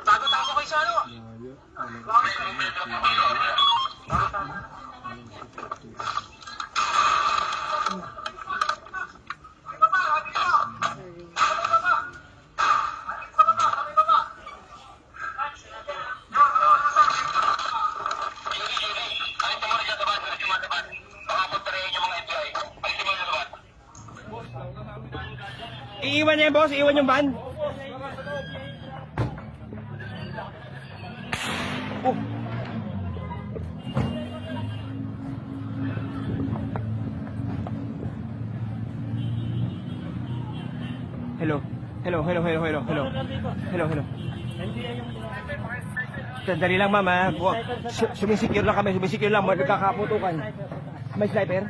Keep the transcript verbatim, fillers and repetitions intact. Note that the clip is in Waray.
Tago, tago kayo sa ano? Iiwan niya yan, boss. Iiwan yung van. Oh. Hello. Hello, hello, hello, hello, hello. Hello, hello. Sandali lang, ma'am, ha. Kuha. Su-, sumisecure lang kami, sumisecure lang. May nagkakaputukan. May sniper?